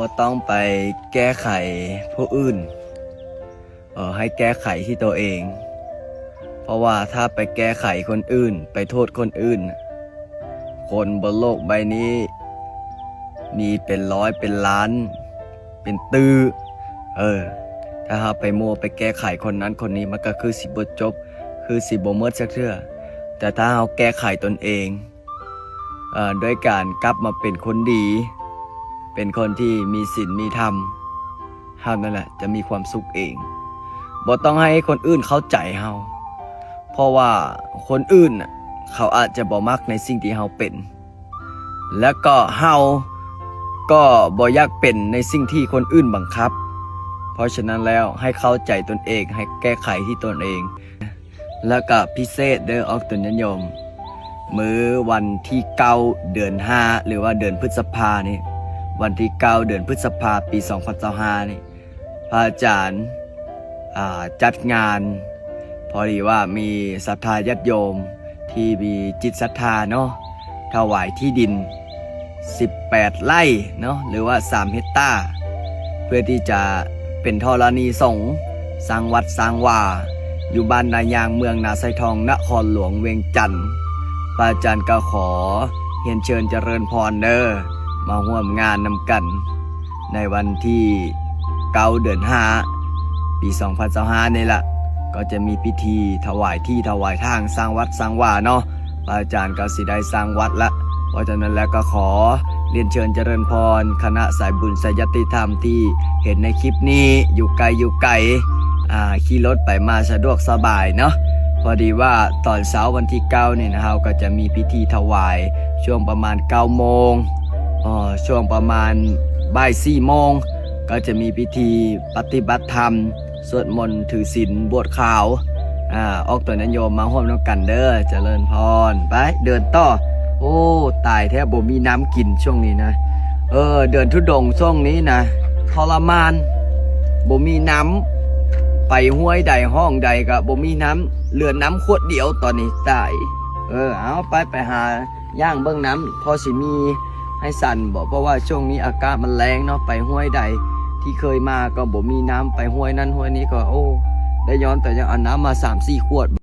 ບໍ່ຕ້ອງໄປແກ້ໄຂຜູ້ອື່ນ, ເອີ ໃຫ້ແກ້ໄຂທີ່ຕົວເອງ. ເພາະວ່າຖ້າໄປແກ້ໄຂຄົນອື່ນ, ໄປໂທດຄົນອື່ນ, ຄົນບົນໂລກໃບນີ້ມີເປັນຮ້ອຍເປັນລ້ານ ເປັນຕື້. ເອີ ຖ້າເຮົາໄປມົວໄປແກ້ໄຂຄົນນັ້ນຄົນນີ້, ມັນກໍຄືຊິບໍ່ຈົບ, ຄືຊິບໍ່ໝົດຈັກເທື່ອ. ແຕ່ຖ້າເຮົາແກ້ໄຂຕົນເອງ, ເອີ ດ້ວຍການກັບມາເປັນຄົນດີ, ເປັນຄົນທີ່ມີສິນມີທຳ, ເຮົານັ້ນແຫຼະຈະມີຄວາມສຸກເອງ. ບໍ່ຕ້ອງໃຫ້ຄົນອື່ນເຂົ້າໃຈເຮົາ, ເພາະວ່າຄົນອື່ນນະ ເຂົາອາດຈະບໍ່ມັກໃນສິ່ງທີ່ເຮົາເປັນ, ແລະກໍເຮົາກໍບໍ່ຢາກເປັນໃນສິ່ງທີ່ຄົນອື່ນບັງຄັບ. ເພາະສະນັ້ນແລ້ວ ໃຫ້ເຂົ້າໃຈຕົນເອງ, ໃຫ້ແກ້ໄຂທີ່ຕົນເອງ. ແລ້ວກໍພິເສດເດີ ອອກຕົນຍາດໂຍມ, ມື້ວັນທີເກົ້າ ເດືອນຫ້າ ຫຼືວ່າເດືອນພຶດສະພານີ້, ວັນທີເກົ້າ ເດືອນພຶດສະພາ ປີສອງພັນຊາວຫ້ານີ້ ພະອາຈານ ອ່າ ຈັດງານ, ພໍດີວ່າມີສັດທາຍາດໂຍມທີ່ມີຈິດສັດທາເນາະ ຖວາຍທີ່ດິນສິບແປດໄຮ່ເນາະ ຫຼືວ່າສາມເຮັກຕາ ເພື່ອທີ່ຈະເປັນທໍລະນີສົງ ສ້າງວັດສ້າງວາ ຢູ່ບ້ານນາຍາງ ເມືອງນາຊາຍທອງ ນະຄອນຫຼວງວຽງຈັນ. ພະອາຈານກໍຂໍຮຽນເຊີນຈະເລີນພອນເດີ ມາຮ່ວມງານນຳກັນ ໃນວັນທີເກົ້າ ເດືອນຫ້າ ປີສອງພັນຊາວຫ້ານີ້ລະ, ກໍຈະມີພິທີຖວາຍທີ່ຖວາຍທາງ ສ້າງວັດສ້າງວາເນາະ. ພະອາຈານກໍຊິໄດ້ສ້າງວັດລະ. ເພາະສະນັ້ນແລ້ວກໍຂໍຮຽນເຊີນຈະເລີນພອນ ຄະນະສາຍບຸນສາຍຍາດຕິທຳທີ່ເຫັນໃນຄລິບນີ້ ຢູ່ໃກ້ຢູ່ໄກ, ອ່າ ຂີ່ລົດໄປມາສະດວກສະບາຍເນາະ. ພໍດີວ່າຕອນເຊົ້າວັນທີເກົ້ານີ້ນະ ເຮົາກໍຈະມີພິທີຖວາຍ ຊ່ວງປະມານເກົ້າໂມງ, ເອີ ຊ່ວງປະມານບ່າຍສີ່ໂມງ ກໍຈະມີພິທີປະຕິບັດທຳ ສວດມົນຖືສິນບວດຂາວ. ອາ ອອກຕົນຍາດໂຍມມາຮ່ວມນຳກັນເດີ ຈະເລີນພອນ. ໄປເດີນຕໍ່. ໂອ້ ຕາຍແທ້ ບໍ່ມີນ້ຳກິນຊ່ວງນີ້ນະ. ເອີ ເດີນທຸດົງຊ່ວງນີ້ນະ ທໍລະມານ, ບໍ່ມີນ້ຳ, ໄປຫ້ວຍໃດຮ່ອງໃດກໍບໍ່ມີນ້ຳ, ເຫຼືອນ້ຳຂວດດຽວຕອນນີ້. ຕາຍ. ເອີ ເອົາ ໄປ ໄປຫາ ຍ່າງເບິ່ງນ້ຳ ພໍຊິມີໃຫ້ສັນບໍ່? ເພາະວ່າຊ່ວງນີ້ອາກາດມັນແລ້ງເນາະ, ໄປຫ້ວຍໃດທີ່ເຄີຍມາກໍບໍ່ມີນ້ຳ, ໄປຫ້ວຍນັ້ນຫ້ວຍນີ້ກໍ ໂອ້ ໄດ້ຍ້ອນແຕ່ຍັງເອົານ້ຳມາສາມສີ່ຂວດ.